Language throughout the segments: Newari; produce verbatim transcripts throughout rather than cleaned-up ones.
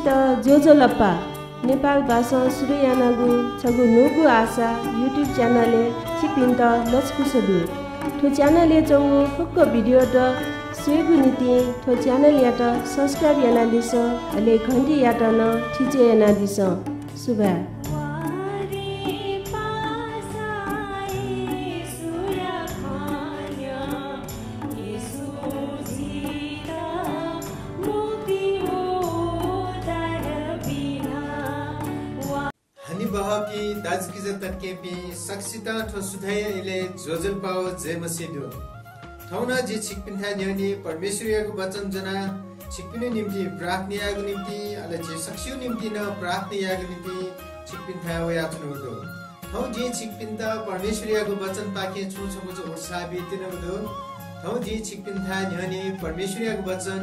त ज्वजलपा। नेपाल भाषां सुरु यानागु छगू न्हूगु आशा YouTube च्यानलय् छिकपिन्त लसकुस दु। थ्व च्यानलय् च्वंगु फुक्क भिडियोत स्वयेगु निंतिं थ्व च्यानलयात subscribe यानादिसँ, अले घन्टीयात नं थिचय् यानादिसँ। सुभाय्। हनेबहःपिं दाजुकिजा तताकेहेँपिं सकसितं थ्व सुथय्या इलय् ज्वजलपा व जय मसीह दु। थौं नं जिं छिकपिन्थाय् न्ह्यःने परमेश्वरयागु वचन ज्वनाः छिकपिनि निंतिं प्रार्थना यायेगु निंतिं, अले झी सकसिया निंतिं नं प्रार्थना यायेगु निंतिं छिकपिन्थाय् वयाच्वनागु दु। थौं जिं छिकपिन्त परमेश्वरयागु वचनपाखें छुं छकूचा उत्साह बीत्यनागु दु। थौं जिं छिकपिन्थाय् न्ह्यःने परमेश्वरयागु वचन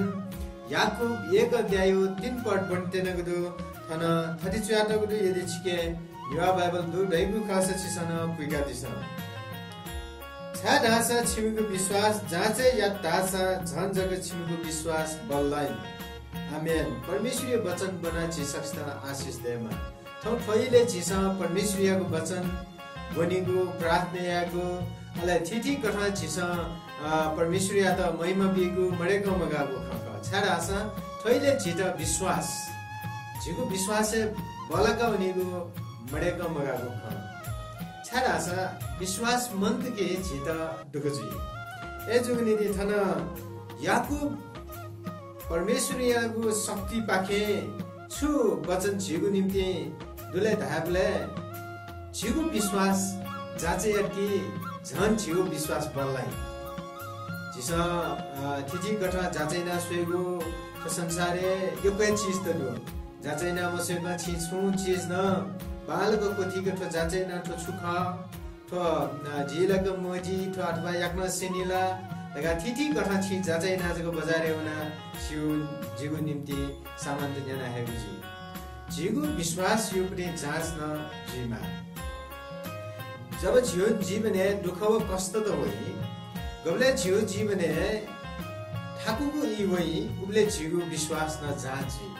याकूब एक अध्यायया तीन पद ब्वनेत्यनागु दु। थन थथे च्वयातःगु दु, यदि छिके नेवाः बाइबल दु धइगु खःसा छिसं नं पुइकादिसँ। छाय्धाःसा छिमिगु विश्वास जाँचय् यात धाःसा झन जक छिमिगु विश्वास बल्लाइ। आमेन। परमेश्वरया वचन ब्वनाः झी सकसितं आशिष दयेमा। थौं थ्व इलय् झीसं परमेश्वरयागु वचन ब्वनेगु, प्रार्थना यायेगु, अले थीथी कथं झीसं, अ, परमेश्वरयात महिमा बीगु मदय्कं मगाःगु खँ खः। छाय्धाःसा थ्व इलय् झीत विश्वास, झीगु विश्वासय् बल्लाका वनीगु मदय्कं मगाःगु खँ। छाय्धाःसा विश्वास मन्त कि झीत दुःख जुइ। अय्जूगु निंतिं थन याकूब परमेश्वरयागु शक्तिपाखें छु वचन झीगु निंतिं दु ले धायेबलय् झीगु विश्वास जाँचय् यात कि झन झीगु विश्वास बल्लाइ। झीसं, अ, थीथी कथं जाँचय् याना स्वयेगु थ्व संसारय् यक्व हे चिजत दु। जाँचय् याना मस्वयेकं छिं छुं चिज नं बांलाक क्वथीक थ्व जाँचय् याना थ्व छु खः, थ्व, अ, जुइ ला का मजुइ, थ्व अथवा याकनं स्यनी ला धकाः थीथी कथं छिं जाँचय् याना जक बजारय् वनाः छिगु, झीगु निंतिं सामानत न्याना हयेगु जुइ। झीगु विश्वासयागु जाँच नं जुइमाः। जब झीगु जीवनय् दुःख व कष्टत वइ, गबलय् झीगु जीवनय् थाकुगु ई वइ, उबलय् झीगु विश्वास नं जाँच जुइ।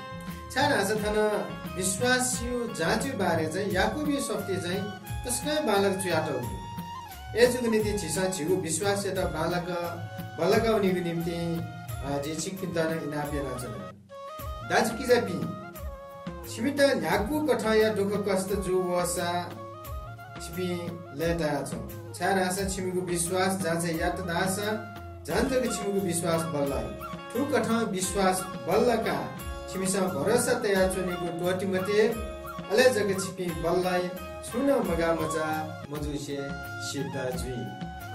छाय्धाःसा थन विश्वासयागु जाँचया बारे चाहिँ याकूबया शक्तिं चाहिँ तसकं बांलाक च्वयातःगु दु। अय्जूगु निंतिं झीसं झीगु विश्वासयात बांलाक बल्लाका वनीगु निंतिं, अ, जिं छिकपिन्त नं इनाप यानाच्वना। दाजुकिजापिं, छिमित न्ह्यागु कथंया दुःखकष्ट जू वःसा छिपिं लय्ताया च्वँ, छाय्धाःसा छिमिगु विश्वास जाँचय् यात धाःसा झन जक छिमिगु विश्वास बल्लाइ। थुकथं विश्वास बल्लाकाः छिमिसं भरोसा तयाच्वनेगु त्वःते मते, अले जक छिपिं बल्लाइ, छुं नं मगाःमचाः मजुसे सिद्ध जुइ।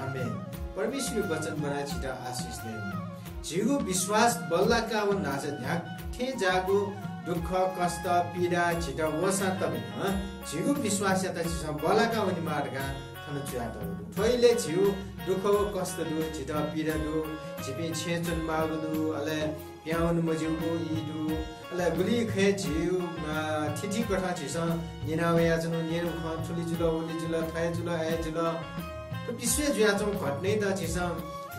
आमेन। परमेश्वरया वचन ब्वनाः झीत आशिष दयेमा। झीगु विश्वास बल्लाका वनाः न्ह्याथें ज्याःगु दुःख, कष्ट, पीडा झीत वःसां तबि नं झीगु विश्वासयात झीसं बल्लाका वनेमाः धकाः थन च्वयातःगु दु। थ्व इलय् झीगु दुःख व कष्ट दु, झीत पीडा दु, झीपिं छेँय् च्वनेमाःगु दु, अले पिहां वने मज्यूगु ई दु, अले गुलिखय् झीगु, अ, थीथी कथं झीसं न्यना वयाच्वनागु न्यनेगु खँ, थुलि जुल, उलि जुल, थथे जुल, अथे जुल। थ्व विश्वय् जुयाच्वंगु घटनायात झीसं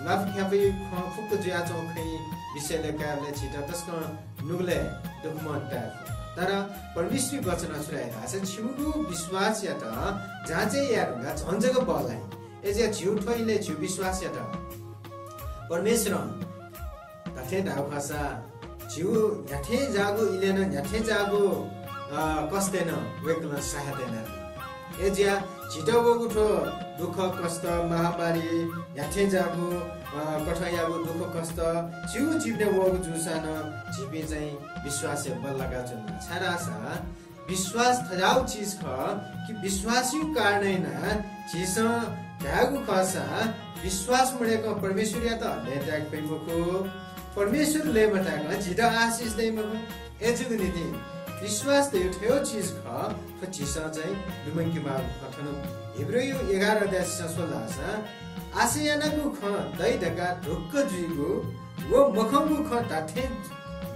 ल्वाफुख्याफुइ खँ फुक्क जुयाच्वंगु खँया विषयलय् कायेबलय् झीत तसकं नुगलय् दुःखमं ताये फु। तर परमेश्वरया वचनं छु धाइ धाःसा छिमिगु विश्वासयात जाँचय् याये धुंकाः झन जक बल्लाइ। अय्जुयाः झीगु थ्व इलय् झीगु विश्वासयात परमेश्वरं धात्थें धाःगु खःसा झीगु न्ह्याथें ज्याःगु इलय् नं न्ह्याथें ज्याःगु, अ, कष्टय् नं वय्कलं सहायता यानादी। अय्जुयाः झीत वःगु थ्व दुःख, कष्ट, महामारी, न्ह्याथें ज्याःगु, अ, कथंयागु दुःख, कष्ट झीगु जीवनय् वःगु जूसां नं झीपिं चाहिँ विश्वासय् बल्लाका च्वनेमाः। छाय्धाःसा विश्वास थज्याःगु चिज खः कि विश्वासया कारणं यानाः झीसं धायेगु खःसा विश्वास मदय्कं परमेश्वरयात लय्ताय्के फइ मखु, परमेश्वर लय्मताय्कं झीत आशिष दइ मखु। अय्जूगु निंतिं विश्वास धयागु थज्याःगु चिज खः, थ्व झीसं चाहिँ लुमंकेमाःगु खँ। थन हिब्रूया एघार अध्याय झीसं स्वल धाःसा आशा यानागु खँ दइ धकाः ढुक्क जुइगु व मखंगु खँ धात्थें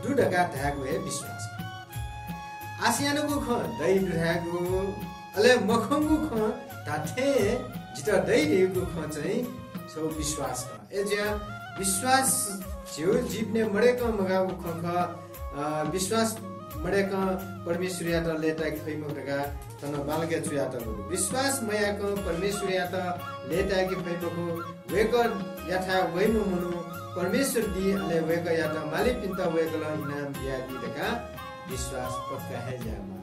दु धकाः धायेगु हे विश्वास खः। आशा यानागु खँ दइ धुंकाःगु, अले मखंगु खँ धात्थें जितः दइ धइगु खँ चाहिँ छगू विश्वास खः। अय्जुयाः विश्वास झीगु जीवनय् मदय्कं मगाःगु खँ खः। अ, विश्वास मदय्कं परमेश्वरयात लय्ताय्के फइ मखु धकाः थन बांलाक च्वयातःगु दु। विश्वास मयाकं परमेश्वरयात लय्ताय्के फइ मखु। वय्कःयाथाय् वइम्ह मनू परमेश्वर दी, अले वय्कःयात मालीपिन्त वय्कलं इनाम बियादी धकाः विश्वास पक्का हे यायेमाः।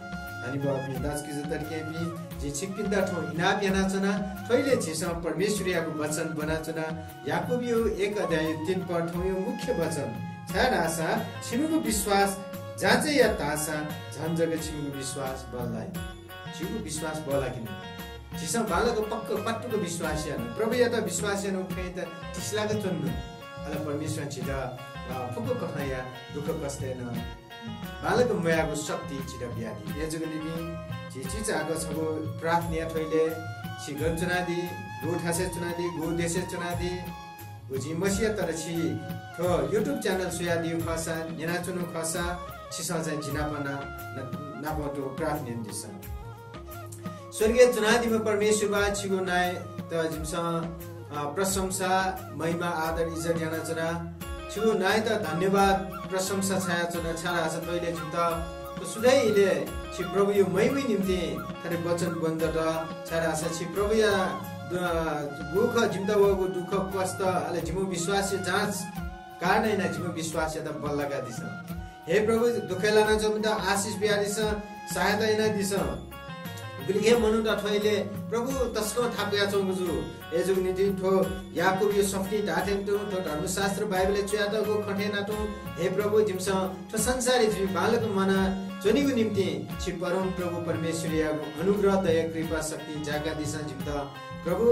हनेबहःपिं दाजुकिजा तताकेहेँपिं, जिं छिकपिन्त थौं इनाप यानाच्वना। थ्व इलय् झीसं परमेश्वरयागु वचन ब्वनाच्वना। याकूबया एक अध्याय तीन पद थौंया मुख्य वचन, छाय्धाःसा छिमिगु विश्वास जाँचय् यात धाःसा झन जक छिमिगु विश्वास बल्लाइ। झीगु विश्वास बल्लाइ कि मखु? झीसं बांलाक पक्क क्वातुक विश्वास याना, प्रभुयात विश्वास यानागु खँयात थिसिलाक च्वनेनु। अले परमेश्वरं झीत, अ, फुक्क कथंया दुःखकष्टय् नं बांलाक म्वायेगु शक्ति झीत बियादी। अय्जूगु निंतिं झी चिचाःगु छगू प्रार्थना याये। थ्व इलय् छि गन च्वनादी, गु थासय् च्वनादी, गु देशय् च्वनादी, व जिं मस्यू, तर छि थ्व YouTube channel स्वयादीगु खःसा, न्यनाच्वनागु खःसा, छिसं चाहिँ जि नाप ना-, ना-, नाप तुं प्रार्थना यानादिसँ। स्वर्गय् च्वनादीम्ह परमेश्वर बाः, छिगु नांयात जिमिसं, अ, प्रशंसा, महिमा, आदर, इज्जत यानाच्वना। छिगु नांयात धन्यवाद, प्रशंसा छायाच्वना, छाय्धाःसा थ्व इलय् जिमित थ्व सुथय् इलय् छि प्रभुया महिमाया निंतिं थथे वचन ब्वने दत, छाय्धाःसा छि प्रभुया, अ, गुगु खः जिमित वःगु दुःखकष्ट, अले जिमिगु विश्वासया जाँच कारणं यानाः जिमिगु विश्वासयात बल्लाकादिसँ। हे प्रभु, दुःखय् लानाच्वंपिन्त आशिष बियादिसँ, सहायता यानादिसँ। गुलिखे मनूत थ्व इलय् प्रभु तसकं थाकुयाच्वंगु जू। अय्जूगु निंतिं थ्व याकूबया सफुतिं धाःथें तुं थ्व धर्मशास्त्र बाइबलय् च्वयातःगु खँ थें नातुं, हे प्रभु, जिमिसं थ्व संसारय् जिमि बांलाक म्वानाच्वनेगु निंतिं छि परमप्रभु परमेश्वरयागु अनुग्रह, दया, कृपा, शक्ति जाय्कादिसँ जिमित। प्रभु,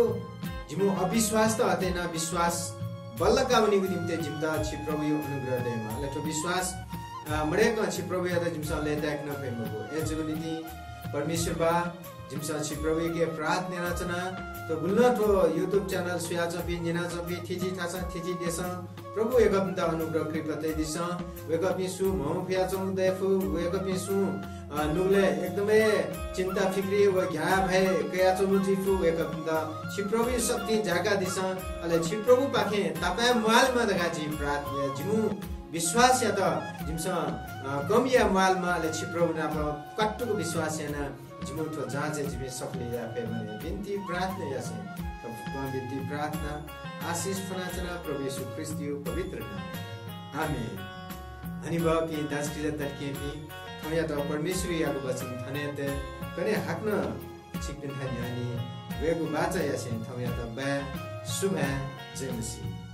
जिमिगु अविश्वासत हथें यानाः विश्वास बल्लाका वनेगु निंतिं जिमित छि प्रभुया अनुग्रह दयेमाः। अले थ्व विश्वास, अ, मदय्कं छि प्रभुयात जिमिसं लय्ताय्के नं फइ मखु। अय्जूगु निंतिं परमेश्वर बाः, जिमिसं छि प्रभुयाके प्रार्थना यानाच्वना। थ्व गुलिं नं थ्व YouTube channel स्वयाच्वंपिं, न्यनाच्वंपिं, थीथी थासं, थीथी देशं प्रभु, वय्कःपिन्त अनुग्रह कृपा तयादिसँ। वय्कःपिं सुं म्हमफयाच्वंगु दयेफु, वय्कःपिं सुं, अ, नुगलय् एकदमै चिन्ता फिक्री व घ्याःभाय् कयाच्वंगु जुइफु, वय्कःपिन्त छि प्रभुया शक्तिं जाय्कादिसँ। अले छि प्रभुपाखें तापाय् म्वालेमा धकाः जिं प्रार्थना याये। जिमिगु विश्वासयात जिमिसं, अ, कम याये म्वालेमा, अले छि प्रभु नाप क्वातुक विश्वास यानाः जिमिगु थ्व जाँचय् जिमि सफल याये फयेमा धकाः बिन्ति प्रार्थना यासें थ्व फुक्कं बिन्ति प्रार्थना आशिष फ्वनाच्वना प्रभु येशू ख्रीष्टया पवित्र नामय्। आमेन। हनेबहःपिं दाजुकिजा तताकेहेँपिं, थौंयात परमेश्वरयागु वचन थन हे तये। कन्हय् हाकनं छिकपिन्थाय् न्ह्यःने वयेगु बाचा यासें थौंयात बाय्, सुभाय्, जय मसीह।